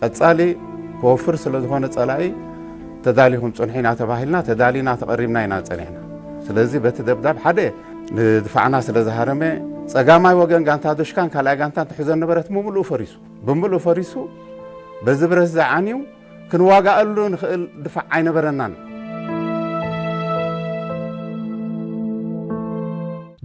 ቀጻሊ ክወፍር ስለ ዝኾነ ጸላኢ፣ ተዳሊኹም ጽንሑ ኢና ተባሂልና፣ ተዳሊና ተቐሪብና ኢና ጸኒሕና። ስለዚ በቲ ደብዳብ ሓደ ንድፋዕና ስለ ዝሃረመ፣ ጸጋማይ ወገን ጋንታ ዶሽካን ካልኣይ ጋንታን ትሕዞ ነበረት ብምሉኡ ፈሪሱ። ብምሉኡ ፈሪሱ፣ በዚ ብረት ዝዓንዩ ክንዋጋኣሉ ንኽእል ድፋዕ ኣይነበረናን።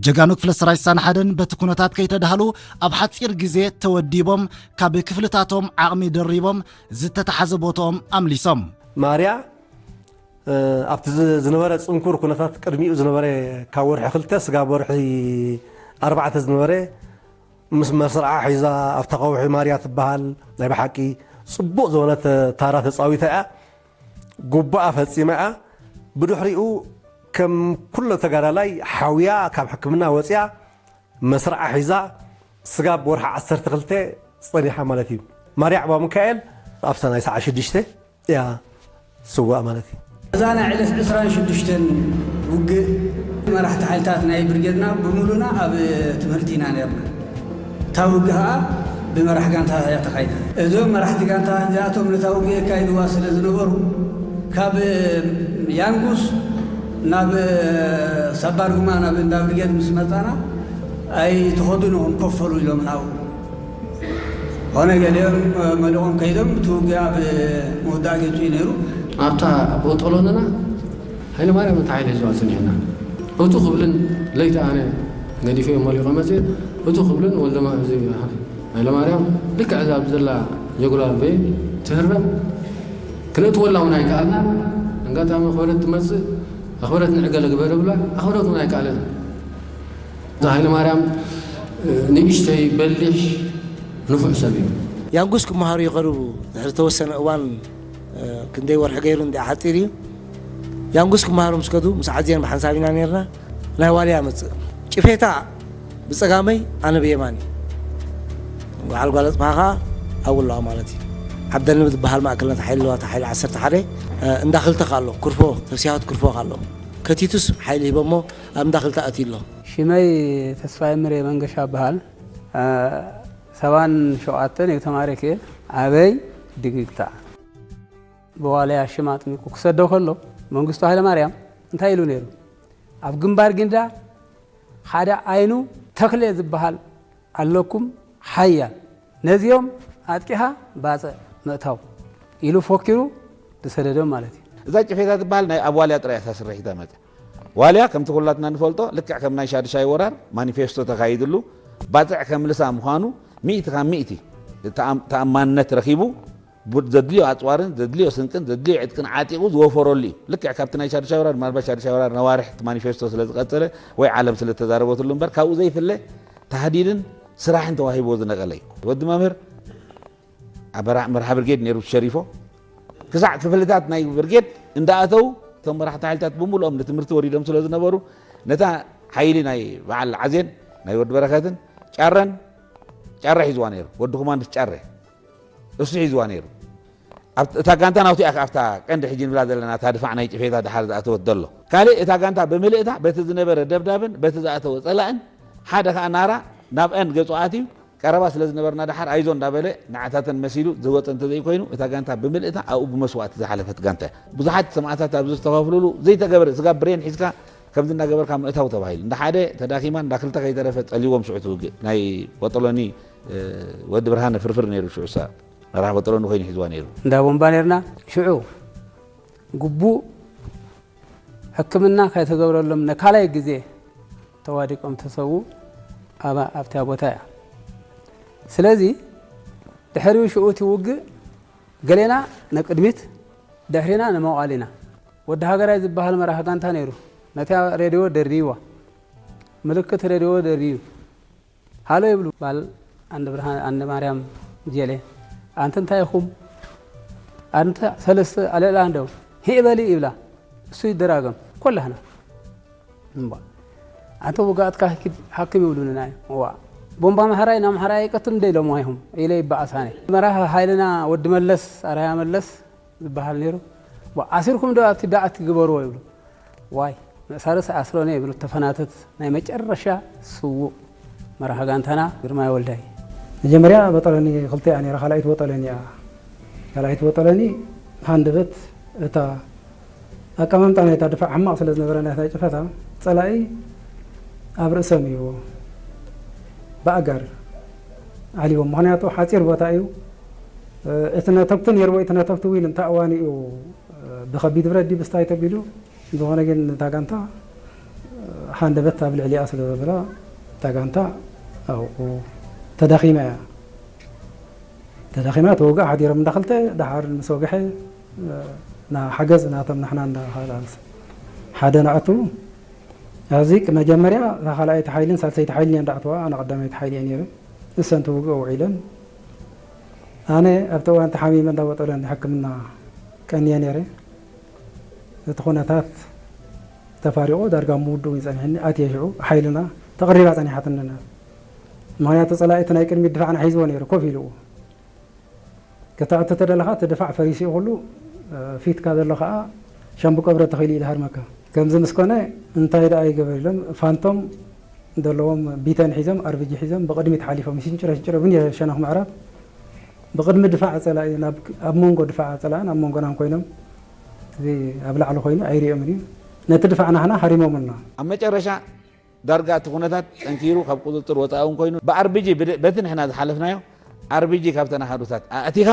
ጀጋኑ ክፍለ ሰራዊት ሳንሓደን በቲ ኩነታት ከይተዳህሉ ኣብ ሓጺር ግዜ ተወዲቦም ካብ ክፍልታቶም ዓቕሚ ደሪቦም ዝተታሓዘ ቦታኦም ኣምሊሶም። ማርያ ኣብቲ ዝነበረ ፅንኩር ኩነታት ቅድሚኡ ዝነበረ ካብ ወርሒ ክልተ ስጋብ ወርሒ ኣርባዕተ ዝነበረ ምስ መስርዓ ሒዛ ኣብታ ከውሒ ማርያ ትበሃል ናይ ብሓቂ ፅቡቕ ዝበለት ታራ ተፃዊታ እያ። ጉባኣ ፈፂማ እያ። ብድሕሪኡ ከም ኩሎ ተጋዳላይ ሓውያ ካብ ሕክምና ወፅያ መስርዓ ሒዛ ስጋብ ወርሒ ዓሰርተ ክልተ ፀኒሓ ማለት እዩ። ማርያ ዕባ ሚካኤል ኣብታ ናይ ሰዓት ሽዱሽተ እያ ትስዋእ ማለት እዩ። እዛ ናይ ዕለት ዕስራን ሽዱሽተን ውግእ መራሕቲ ሓይልታት ናይ ብርጌድና ብምሉና ኣብ ትምህርቲ ኢና ነርና። እታ ውግእ ከዓ ብመራሕ ጋንታ እያ ተኻይዳ። እዞም መራሕቲ ጋንታ እዚኣቶም ነታ ውግእ የካይድዋ ስለ ዝነበሩ ካብ ያንጉስ ናብ ሳባርጉማ ናብ እንዳ ብርጌድ ምስ መፃና ኣይትኸዱን ኢኹም ኮፈሉ ኢሎም ናብኡ። ኾነ ገሊኦም መሊቖም ከይዶም እቲ ውግእ ኣብ ምውዳእ ገጹ እዩ ነይሩ። ኣብታ ቦጦሎንና ሃይለማርያም እቲ ሓይሊ ሒዝዋ ጽኒሕና እቱ ክብልን ለይቲ ኣነ ገዲፈዮ መሊቖ መጽእ እቱ ክብልን ወልደማ እዚ ሃይለማርያም ልክዕ እዛ ኣብ ዘላ ጀጉላል በይ ትህረም ክንእትወላ እውን ኣይከኣልና። ኣጋጣሚ ኣኽበረት ትመጽእ ኣኽበረት ንዕገለ ግበር ብላ ኣኽበረት እውን ኣይከኣለን። እዛ ሃይለማርያም ንእሽተይ በሊሕ ንፉዕ ሰብ እዩ። ያንጉስ ክመሃሩ ይቐርቡ። ድሕሪ ተወሰነ እዋን ክንደይ ወርሒ ገይሩ እንዲ ሓፂር እዩ። ያንጉስ ክመሃሩ ምስ ከዱ ምስ ዓዜን ብሓንሳብ ኢና ነርና። ናይ ዋልያ መፅእ ጭፌታ ብፀጋመይ ኣነ ብየማኒ በዓል ጓል ኣፅብሃ ከዓ ኣብኡ ኣለዋ ማለት እዩ። ዓብደልንብ ዝበሃል ማእከል ነታ ሓይሊ ኣለዋ። እታ ሓይሊ ዓሰርተ ሓደ እንዳ ክልተ ከ ኣሎ ኩርፎ ተስያወት ኩርፎ ከ ኣሎ ከቲቱስ ሓይሊ ሂቦሞ ኣብ እንዳ ክልተ ኣትዩ ኣሎ። ሽመይ ተስፋይ ምሬ መንገሻ እበሃል። ሰባን ሸውዓተን እየ ተማሪኸ። ኣበይ? ድግግታ። ብዋልያ ሽም ኣጥሚቑ ክሰዶ ከሎ መንግስቱ ሃይለማርያም እንታይ ኢሉ ነይሩ? ኣብ ግንባር ጊንዳዕ ሓደ ዓይኑ ተኽለ ዝበሃል ኣለኩም ሓያል ነዚኦም ኣጥቂኻ ባፅዕ ምእታው ኢሉ ፎኪሩ ዝሰደዶም ማለት እዩ። እዛ ጭፌታ ትበሃል ናይ ኣብ ዋልያ ጥራይ እያ ተስርሒታ መፅያ። ዋልያ ከምቲ ኩላትና ንፈልጦ ልክዕ ከም ናይ ሻድሻይ ወራር ማኒፌስቶ ተኻይድሉ ባፅዕ ከምልሳ ምዃኑ ሚእቲ ካብ ሚእቲ ተኣማንነት ረኺቡ ዘድልዮ ኣፅዋርን ዘድልዮ ስንቅን ዘድልዮ ዕጥቅን ዓጢቑ ዝወፈረሉ እዩ። ልክዕ ካብቲ ናይ ሻድሻይ ወራር ምናልባት ሻድሻይ ወራር ነዋርሕ እቲ ማኒፌስቶ ስለ ዝቐፀለ ወይ ዓለም ስለ ዝተዛረበትሉ እምበር ካብኡ ዘይፍለ ታህዲድን ስራሕን ተዋሂብዎ ዝነቐለ እዩ። ወዲ መምህር ኣብ መርሓ ብርጌድ ነይሩ ሸሪፎ ክሳዕ ክፍልታት ናይ ብርጌድ እንዳኣተው እቶም መራሕቲ ሓይልታት ብምልኦም ንትምህርቲ ወሪዶም ስለ ዝነበሩ ነታ ሓይሊ ናይ በዓል ዓዜን ናይ ወዲ በረኸትን ጫረን ጫረ ሒዝዋ ነይሩ። ወዲ ኮማንድስ ጫረ እሱ ሒዝዋ ነይሩ። እታ ጋንታ ናብቲ እያ ኣብታ ቀንዲ ሕጂ ንብላ ዘለና እታ ድፋዕ ናይ ጭፌታ ድሓር ዝኣተወት ዘሎ። ካልእ እታ ጋንታ ብምልእታ በቲ ዝነበረ ደብዳብን በቲ ዝኣተወ ጸላእን ሓደ ከኣ ናራ ናብ ኣን ገጹ ኣትዩ ቀረባ ስለ ዝነበርና ደሓር ኣይዞ እንዳበለ ንዓታተን መሲሉ ዝወፀ እንተዘይኮይኑ እታ ጋንታ ብምልእታ ኣብኡ ብመስዋእቲ ዝሓለፈት ጋንታ እያ። ብዙሓት ሰማእታት ኣብዚ ዝተኸፍልሉ ዘይተገበረ ስጋብ ብሬን ሒዝካ ከምዚ እንዳገበርካ ምእታው ተባሂሉ እንዳ ሓደ ተዳኺማ እንዳ ክልተ ከይተረፈ ጸሊዎም ሽዑ እቲ ውግእ ናይ ቦጦሎኒ ወዲ ብርሃነ ፍርፍር ነይሩ ሽዑ ሳ መራሕ ቦጦሎኒ ኮይኑ ሒዝዋ ነይሩ። እንዳ ቦምባ ነርና ሽዑ ግቡእ ሕክምና ከይተገብረሎም ነካላይ ግዜ ተዋዲቆም ተሰዉ ኣብታ ቦታ እያ። ስለዚ ድሕሪኡ ሽኡ እቲ ውግእ ገሌና ንቅድሚት ድሕሪና ንመውዓል ኢና። ወዲ ሃገራይ ዝበሃል መራሒ ጋንታ ነይሩ። ነታ ሬድዮ ደርድይዋ። ምልክት ሬድዮ ደርድዩ። ሃሎ ይብሉ ባል ኣንድ ብርሃን ኣንድ ማርያም ጀሌ ኣንተ እንታይ ኢኹም ኣንተ ሰለስተ ኣለላ እንደው ሂእ በሊ ይብላ እሱ ይደራገም ኮላህና እምባ ኣንተ ውጋኣትካ ሂድ ሓክም ይብሉኒ ናይ ዋ ቦምባ ኣምሓራይ ንኣምሓራይ ኣይቀትል እንደ ኢሎም ዋይኹም ኢለ ይበኣሳነ መራህ ሃይልና ወዲ መለስ ኣርሃያ መለስ ዝበሃል ነይሩ ኣሲርኩም ዶ ኣብቲ ዳዕት ግበርዎ ይብሉ ዋይ መእሳርስ ኣስሮነ ይብሉ ተፈናተት ናይ መጨረሻ ስዉእ መራሒ ጋንታና ግርማይ ወልዳይ። መጀመርያ በጠሎኒ ክልተ እያ ነይራ፣ ካልኣይቲ በጠሎኒ እያ። ካልኣይቲ ቦጦሎኒ ሃንደበት እታ ኣቀማምጣ ናይታ ድፋዕ ሕማቕ ስለ ዝነበረ ናይታ ጭፈታ ጸላኢ ኣብ ርእሶም እዩ ብኣጋር ዓሊቦም። ምኽንያቱ ሓጺር ቦታ እዩ። እቲ ነተብቲ ነይርዎ፣ እቲ ነተብቲ ዊል እንታይ እዋን እዩ ብኸቢድ ብረት ድዩ ብስታይ ተቢሉ፣ ዝኾነ ግን እታ ጋንታ ሃንደበት ኣብ ልዕሊኣ ስለ ዘበላ እታ ጋንታ ኣብኡ ተዳኺማ እያ። ተዳኺማ ተወግኣ ሓዲሮም እንዳኽልተ ደሓር ምስ ወግሐ ና ሓገዝ ናቶም ንሕና እንዳኻልኣንስ ሓደ ንኣቱ ኣብዚ መጀመርያ እታ ካልኣይቲ ሓይልን ሳልሰይቲ ሓይልን እያ እንዳኣተዋ፣ ኣነ ቀዳመይቲ ሓይሊ እየ ነይረ። ንሰን ትውግኦ ውዒለን ኣነ ኣብቲ እዋን ተሓሚመ እንዳበጠለን ሕክምና ቀንየ ነይረ። እቲ ኩነታት ተፋሪቑ ዳርጋ ምውድኡ እዩ ጸኒሕኒ። ኣትየ ሽዑ ሓይልና ተቐሪባ ጸኒሓትኒ። ምኽንያቱ ጸላኢ እቲ ናይ ቅድሚት ድፋዕና ሒዝዎ ነይሩ ኮፍ ኢልዎ። ከተኣቱ ተደለኻ እቲ ድፋዕ ፈሪሱ እዩ ኩሉ፣ ፊትካ ዘሎ ኸዓ ሻምብቆ ብረት ተኺሉ እዩ ዝሃርመካ። ከምዚ ምስ ኮነ እንታይ ደኣ ይገበር ኢሎም ፋንቶም ዘለዎም ቢተን ሒዞም ኣርቢጂ ሒዞም ብቕድሚት ሓሊፎም ይሽንጭረ ሽንጭረ እውን የሸነኽ ምዕራብ ብቕድሚ ድፋዕ ጸላኢ ናብ ኣብ መንጎ ድፋዕ ጸላእን ኣብ መንጎናን ኮይኖም እዚ ኣብ ላዕሊ ኮይኑ ኣይርእዮምን እዩ ነቲ ድፋዕ ናህና ሃሪሞምና። ኣብ መጨረሻ ዳርጋ እቲ ኩነታት ጠንኪሩ ካብ ቁፅፅር ወፃኢ እውን ኮይኑ ብኣርቢጂ በቲ ንሕና ዝሓለፍናዮ ኣርቢጂ ካብተን ኣሃዱታት ኣእቲኻ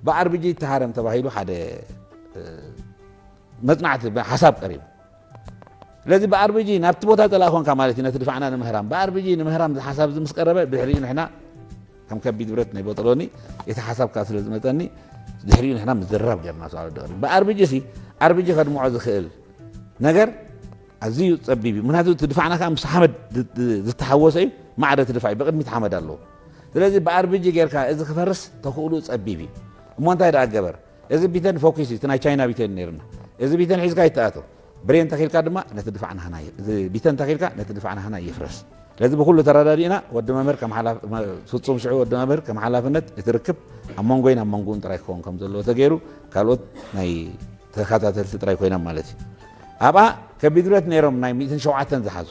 ብኣርቢጂ ይተሃረም ተባሂሉ ሓደ መፅናዕቲ ሓሳብ ቀሪቡ። ስለዚ ብኣርቢጂ ናብቲ ቦታ ፀላእ ኮንካ ማለት እዩ ነቲ ድፋዕና ንምህራም ብኣርቢጂ ንምህራም ዝሓሳብ እዚ ምስ ቀረበ ድሕሪኡ ንሕና ከም ከቢድ ብረት ናይ ቦጠሎኒ እቲ ሓሳብ ካብ ስለ ዝመፀኒ ድሕሪኡ ንሕና ምዝርራብ ገርና ሰዋሎ ደቕኒ ብኣርቢጂ ሲ ኣርቢጂ ከድምዖ ዝኽእል ነገር ኣዝዩ ጸቢብ እዩ። ምክንያቱ እቲ ድፋዕና ከዓ ምስ ሓመድ ዝተሓወሰ እዩ። ማዕረ እቲ ድፋዕ እዩ። ብቕድሚት ሓመድ ኣለዎ። ስለዚ ብኣርቢጂ ጌርካ እዚ ክፈርስ ተኽእሉ ጸቢብ እዩ። እሞ እንታይ ደኣ ገበር? እዚ ቢተን ፎኪስ እዩ። እቲ ናይ ቻይና ቢተን ነይርና። እዚ ቢተን ሒዝካ ይተኣቶ። ብሬን ተኺልካ ድማ ነቲ ድፋዕ ናህና ይ- እዚ ቢተን ተኺልካ ነቲ ድፋዕ ናህና ይፍረስ። ስለዚ ብኩሉ ተረዳዲእና ወዲ መምህር ከም ሓላፍ- መ- ፍጹም ሽዑ ወዲ መምህር ከም ሓላፍነት እቲ ርክብ ኣብ መንጎይን ኣብ መንጎኡን ጥራይ ክኸውን ከም ዘለዎ ተገይሩ ካልኦት ናይ ተኸታተልቲ ጥራይ ኮይኖም ማለት እዩ። ኣብኣ ከቢድ ብረት ነይሮም ናይ ሚእትን ሸውዓተን ዝሓዙ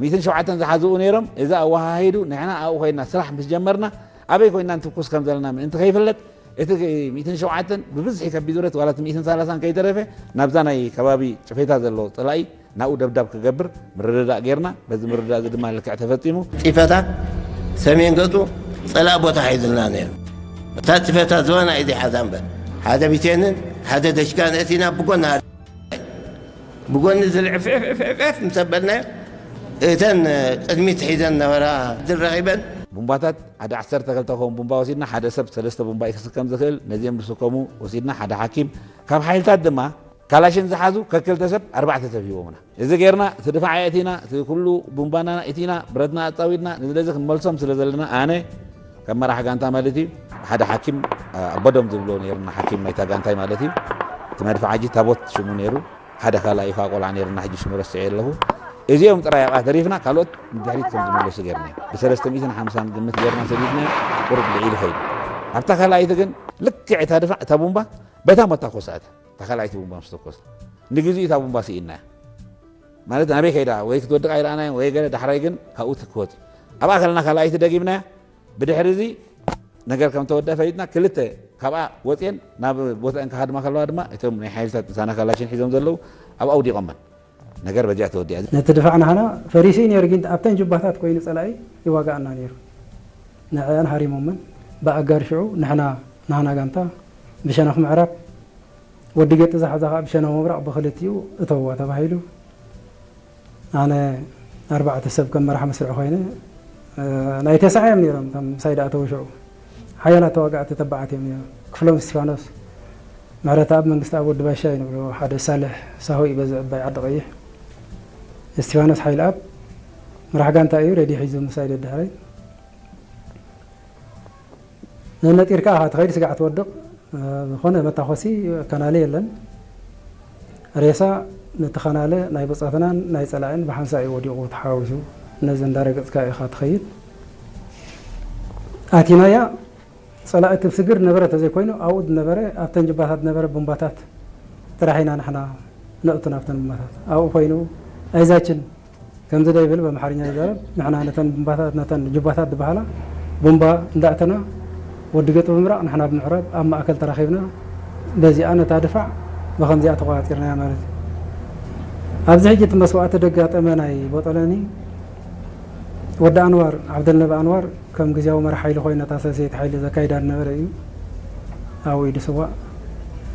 ሚእትን ሸውዓተን ዝሓዝኡ ነይሮም። እዚ ኣወሃሂዱ ንሕና ኣብኡ ኮይንና ስራሕ ምስ ጀመርና ኣበይ ኮይንና እንትኩስ ከም ዘለና ምእንቲ ከይፍለጥ እቲ ሚእትን ሸውዓተን ብብዝሒ ከቢድ ብረት ዋላ እቲ ሚእትን ሰላሳን ከይተረፈ ናብዛ ናይ ከባቢ ጭፌታ ዘሎ ፀላኢ ናብኡ ደብዳብ ክገብር ምርድዳእ ጌርና። በዚ ምርድዳእ እዚ ድማ ልክዕ ተፈፂሙ። ጢፈታ ሰሜን ገፁ ፀላእ ቦታ ሒዙልና ነይሩ። እታ ጢፈታ ዝባና እዩ ዘይሓዛ እምበር ሓደ ቢቴንን ሓደ ደሽካን እቲና ብጎና ብጎኒ ዝልዕፍዕፍዕፍዕፍ ምስ ኣበልናዮ እተን ቅድሚት ሒዘን ነበራ ድል ረኺበን። ቡምባታት ሓደ ዓሰርተ ክልተ ክኸውን ቡምባ ወሲድና ሓደ ሰብ ሰለስተ ቡምባ እዩ ክስከም ዝኽእል ነዚኦም ዝስከሙ ወሲድና ሓደ ሓኪም ካብ ሓይልታት ድማ ካላሽን ዝሓዙ ከክልተ ሰብ ኣርባዕተ ሰብ ሂቦምና። እዚ ጌርና እቲ ድፋዕ ኣእቲና እቲ ኩሉ ቡምባና ኣእቲና ብረትና ኣጻዊድና ንዝለዚ ክንመልሶም ስለ ዘለና ኣነ ከም መራሕ ጋንታ ማለት እዩ ሓደ ሓኪም ኣበዶም ዝብሎ ነይርና ሓኪም ናይታ ጋንታይ ማለት እዩ እቲ መድፍዓ ሕጂ ታቦት ሽሙ ነይሩ ሓደ ካልኣይ ከዓ ቆልዓ ነይርና ሕጂ ሽሙ ረስዐ ኣለኹ እዚኦም ጥራይ ኣብኣ ተሪፍና ካልኦት ንድሕሪት ከም ዝምለሱ ጌርና ብሰለስተ ሚእትን ሓምሳን ግምት ጌርና ሰዲድና ቁሩብ ልዒሉ ኸይዱ ኣብታ ካልኣይቲ ግን ልክዕ እታ ድፋዕ እታ ቡምባ በታ መታኮስ ኣትያ እታ ካልኣይቲ ቡምባ ምስ ተኮሰ ንግዚኡ እታ ቡምባ ስኢንናያ ማለት ናበይ ከይዳ ወይ ክትወድቕ ኣይረኣናዮን ወይ ገለ ዳሕራይ ግን ካብኡ ትክወት እዩ ኣብኣ ከለና ካልኣይቲ ደጊምናያ ብድሕሪ እዚ ነገር ከም ተወድአ ፈሊጥና ክልተ ካብኣ ወፅየን ናብ ቦትአን ክሃድማ ከለዋ ድማ እቶም ናይ ሓይልታት እሳና ካላሽን ሒዞም ዘለዉ ኣብኣ ውዲቖመን ነገር በዚኣ ተወዲኣ ነቲ ድፋዕ ናህና ፈሪሱ እዩ ነይሩ ግን ኣብተን ጅባታት ኮይኑ ፀላኢ ይዋጋኣና ነይሩ ንዕአን ሃሪሞመን ብኣጋር ሽዑ ንሕና ናህና ጋንታ ብሸነኽ ምዕራብ ወዲ ገጢ ዝሓዛ ከዓ ብሸነኽ ምብራቕ ብክልቲኡ እተውዋ ተባሂሉ ኣነ ኣርባዕተ ሰብ ከም መራሕ መስርዕ ኮይነ ናይ ተስዓ እዮም ነይሮም እቶም ምሳይ ደኣ ተወሽዑ ሓያላት ተዋጋእቲ ተባዓት እዮም ነይሮም ክፍሎም እስቲፋኖስ ምሕረተኣብ መንግስተኣብ ወዲ ባሻ እዩ ንብሎ ሓደ ሳልሕ ሳሆ እዩ በዚ ዕባይ ዓዲ ቀይሕ እስቲፋኖስ ሓይልኣብ መራሕ ጋንታ እዩ ሬድዮ ሒዙ ምሳይ ደድሕረይ ነነጢርካ ኢኻ ትኸይድ ስጋዕ ትወድቕ ዝኾነ መታኾሲ ከናለ የለን ሬሳ ነቲ ከናለ ናይ ብፀትናን ናይ ፀላእን ብሓንሳእ እዩ ወዲቑ ተሓዋዊሱ ነዚ እንዳረገፅካ ኢኻ ትኸይድ ኣቲናያ ፀላኢ ትብስግር ነበረ ተዘይኮይኑ ኣብኡ ዝነበረ ኣብተን ጅባታት ዝነበረ ቡምባታት ጥራሕ ኢና ንሕና ነእቱ ናብተን ቡምባታት ኣብኡ ኮይኑ ኣይዛችን ከምዚ ዶ ይብል በምሓርኛ ይዛረብ ንሕና ነተን ቡምባታት ነተን ጅባታት ዝበሃላ ቡምባ እንዳእተና ወዲ ገጥ ብምራቕ ንሕና ብምዕራብ ኣብ ማእከል ተራኺብና፣ በዚኣ ነታ ድፋዕ ብኸምዚኣ ተቖጻጺርናያ ማለት እዩ። ኣብዚ ሕጂ እቲ መስዋእቲ ደጋጠመ ናይ ቦጠለኒ፣ ወዲ ኣንዋር፣ ዓብደልነቢ ኣንዋር ከም ግዝያዊ መራሕ ሓይሊ ኮይኑ ነታ ሰልሰይቲ ሓይሊ ዘካይዳ ዝነበረ እዩ። ኣብኡ እዩ ዝስዋእ።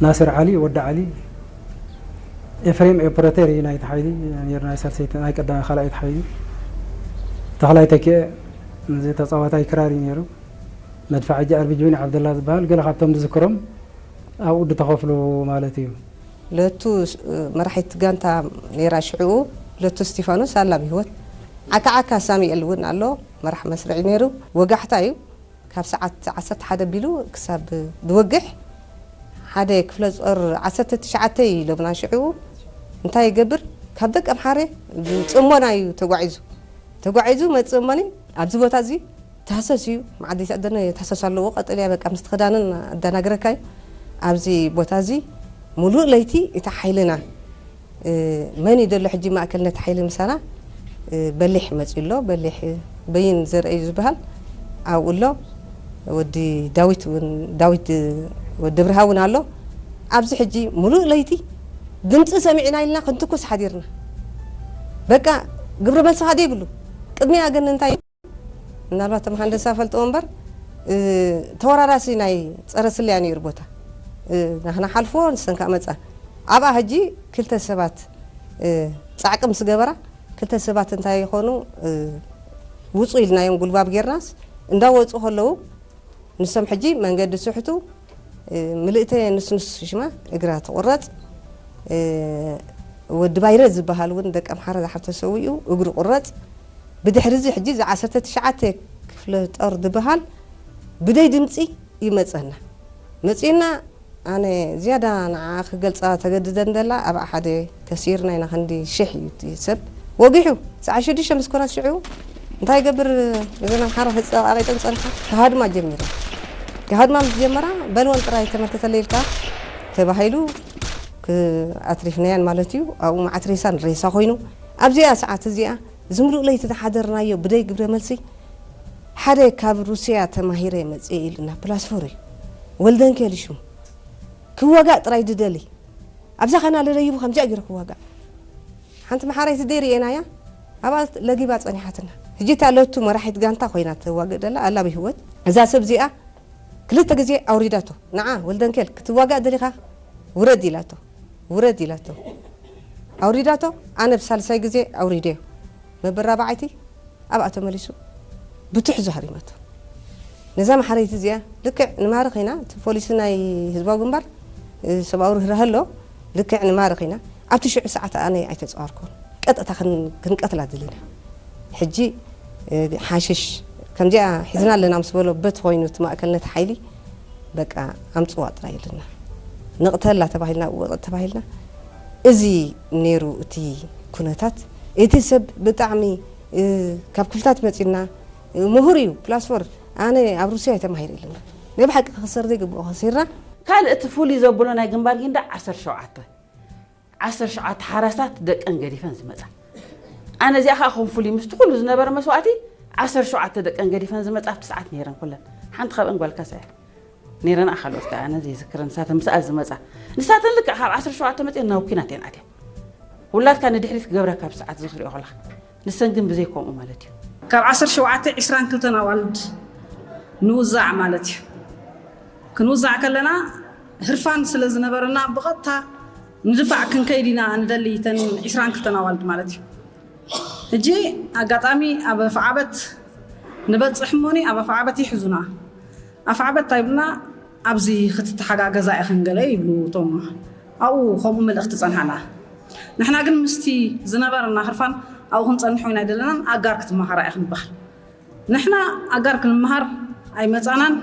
ናስር ዓሊ፣ ወዲ ዓሊ፣ ኤፍሬም ኦፕሬተር እዩ ናይቲ ሓይሊ ነይሩ፣ ናይ ሳልሰይቲ፣ ናይ ቀዳማይ ካልኣይቲ ሓይሊ። ተኽላይ ተኪኤ፣ እዚ ተጻዋታይ ክራር እዩ ነይሩ። መድፋዕ ሕጂ ኣርቢጅ እውን ዓብደላ ዝበሃል ገለ ካብቶም ዝዝክሮም ኣብኡ ዝተኸፍሉ ማለት እዩ። ለቱ መራሒት ጋንታ ነይራ ሽዕኡ፣ ለቱ እስቲፋኖስ ኣላ ብህይወት። ዓካ ዓካ ሳሙኤል እውን ኣሎ፣ መራሕ መስርዕ ነይሩ። ወጋሕታ እዩ። ካብ ሰዓት ዓሰርተ ሓደ ኣቢሉ ክሳብ ዝወግሕ ሓደ ክፍለ ጦር ዓሰርተ ትሽዓተ እዩ ኢሎምና ሽዑ። እንታይ ይገብር? ካብ ደቀምሓረ ጽሞና እዩ ተጓዒዙ። ተጓዒዙ መጽእ እሞኒ ኣብዚ ቦታ እዚ ተሃሰስ እዩ። መዓዲ ተዕደነ ተሃሰስ ኣለዎ። ቀጠልያ በቃ ምስቲ ክዳንን ኣደናግረካ እዩ። ኣብዚ ቦታ እዚ ሙሉእ ለይቲ እቲ ሓይልና፣ እ፣ መን እዩ ዘሎ ሕጂ ማእከልነት ሓይሊ ምሳና? እ፣ በሊሕ መጺኡ ኣሎ። በሊሕ በይን ዘርአዩ ዝበሃል ኣብኡ ኣሎ። ወዲ ዳዊት እውን፣ ዳዊት ወዲ ብርሃ እውን ኣሎ። ኣብዚ ሕጂ ሙሉእ ለይቲ ድምፂ ሰሚዕና ኢልና ክንትኩስ ሓዲርና። በቃ ግብረ መልሲ ካደ ይብሉ። ቅድሚያ ግን እንታይ ምናልባት ተመሃንደሳ ፈልጥዎ እምበር፣ እ፣ ተወራራሲ ናይ ጸረ ስለያ ነይሩ ቦታ። እ፣ ናህና ሓልፎ ንሰን ከኣ መጻ። ኣብኣ ሕጂ ክልተ ሰባት፣ እ፣ ጻዕቂ ምስ ገበራ፣ ክልተ ሰባት እንታይ ይኾኑ፣ እ፣ ውጹ ኢልናዮም ጉልባብ ጌርናስ፣ እንዳወጹ ከለዉ፣ ንሶም ሕጂ መንገዲ ስሕቱ፣ እ፣ ምልእተ ንስንስ ሽማ እግራ ትቑረጽ፣ እ፣ ወዲ ባይረ ዝበሃል እውን ደቂ ኣምሓራ ዝሓር ተሰዊኡ እግሩ ቁረጽ። ብድሕሪ እዚ ሕጂ እዚ ዓሰርተ ትሽዓተ ክፍለ ጦር ዝበሃል ብደይ ድምጺ ይመጸና። መጺና ኣነ ዝያዳ ንዓ ክገልጻ ተገድደ እንደላ ኣብ ሓደ ከሲርና ኢና ክንዲ ሽሕ እዩ እቲ ሰብ ወጊሑ። ሰዓት ሽዱሽተ ምስ ኮና ሽዑ እንታይ ይገብር እዘን ኣምሓራ ተጸቓቒጠን ጸንሓ ክሃድማ ጀሚረን። ክሃድማ ምስ ጀመራ በልወን ጥራይ ተመልከተለይ ኢልካ ተባሂሉ ክ-፣ ኣትሪፍናያን ማለት እዩ። ኣብኡ መዓት ሬሳን ሬሳ ኮይኑ ኣብዚኣ ሰዓት እዚኣ ዝምሉእ ለይቲ ዝሓደርናዮ ብደይ ግብረ መልሲ ሓደ ካብ ሩስያ ተማሂረ መጽየ ኢሉና ፕላስፎር እዩ ወልደንኬል ሽሙ ክዋጋእ ጥራይ ድደሊ ኣብዛ ኸና ለለይቡ ከምዚኣ ገይሩ ክዋጋእ ሓንቲ መሓረይቲ ደይ ርእናያ ኣብኣ ለጊባ ጸኒሓትና። ሕጂ እታ ለቱ መራሒት ጋንታ ኮይና ትዋግእ ደላ ኣላ ብህይወት እዛ ሰብ እዚኣ ክልተ ግዜ ኣውሪዳቶ ንዓ ወልደንኬል ክትዋጋእ ደሊኻ ውረድ ኢላቶ ውረድ ኢላቶ ኣውሪዳቶ ኣነ ብሳልሳይ ግዜ ኣውሪደዮ መበራባዓይቲ ኣብኣ ተመሊሱ ብትሕዙ ሃሪማቶ ነዛ መሓረይቲ እዚኣ ልክዕ ንማርኽ ኢና እቲ ፖሊሲ ናይ ህዝባዊ ግንባር ሰብኣዊ ርህራህ ኣሎ ልክዕ ንማርኽ ኢና ኣብቲ ሽዑ ሰዓት ኣነ ኣይተፀዋርኮን ቀጥታ ክንቀትላ ደሊና ሕጂ ሓሽሽ ከምዚኣ ሒዝና ኣለና ምስ በሎ በት ኮይኑ እቲ ማእከልነት ሓይሊ በቃ ኣምፅዋ ጥራይ ኢልና ንቕተላ ተባሂልና እወ ተባሂልና እዚ ነይሩ እቲ ኩነታት እቲ ሰብ ብጣዕሚ ካብ ክፍልታት መፂና ምሁር እዩ ፕላስፎር ኣነ ኣብ ሩስያ ተማሂር ኢልና ናይ ብሓቂ ክኽሰር ዘይግብኦ ከሲርና ካልእ እቲ ፍሉይ ዘብሎ ናይ ግንባር ጊንዳዕ ዓሰርተ ሸውዓተ ዓሰርተ ሸውዓተ ሓራሳት ደቀን ገዲፈን ዝመፃ ኣነ እዚኣ ከዓ ከም ፍሉይ ምስቲ ኩሉ ዝነበረ መስዋእቲ ዓሰርተ ሸውዓተ ደቀን ገዲፈን ዝመፃ ኣብቲ ሰዓት ነይረን ኩለን ሓንቲ ካብአን ጓልካ ሳያ ነይረን ካልኦት ከዓ ኣነ ዘይዝክረን ንሳተን ብሰዓት ዝመፃ ንሳተን ልክዕ ካብ ዓሰርተ ሸውዓተ መፅአን ናብ ኩናት እየን ኣትየን ውላድካ ንድሕሪት ክገብረካ ብሰዓት ዝክሪኦ ከለካ ንሰን ግን ብዘይ ከምኡ ማለት እዩ ካብ ዓሰርተ ሸውዓተ ዕስራን ክልተን ኣዋልድ ንውዛዕ ማለት እዩ ክንውዛዕ ከለና ህርፋን ስለ ዝነበረና ብቐጥታ ንድፋዕ ክንከይድ ኢና ንደሊ ተን ዕስራን ክልተን ኣዋልድ ማለት እዩ። ሕጂ ኣጋጣሚ ኣብ ኣፍዓበት ንበፅሕ እሞኒ ኣብ ኣፍዓበት ይሕዙና። ኣፍዓበት እንታይ ይብሉና ኣብዚ ክትተሓጋገዛ ኢኽን ገለ ይብሉ እቶም ኣብኡ ከምኡ መልእኽቲ ፀንሓና። ንሕና ግን ምስቲ ዝነበረና ህርፋን ኣብኡ ክንፀንሖ ኢና ኣይደለናን ኣጋር ክትመሃራ ኢኽን ንበሃል። ንሕና ኣጋር ክንምሃር ኣይመጻናን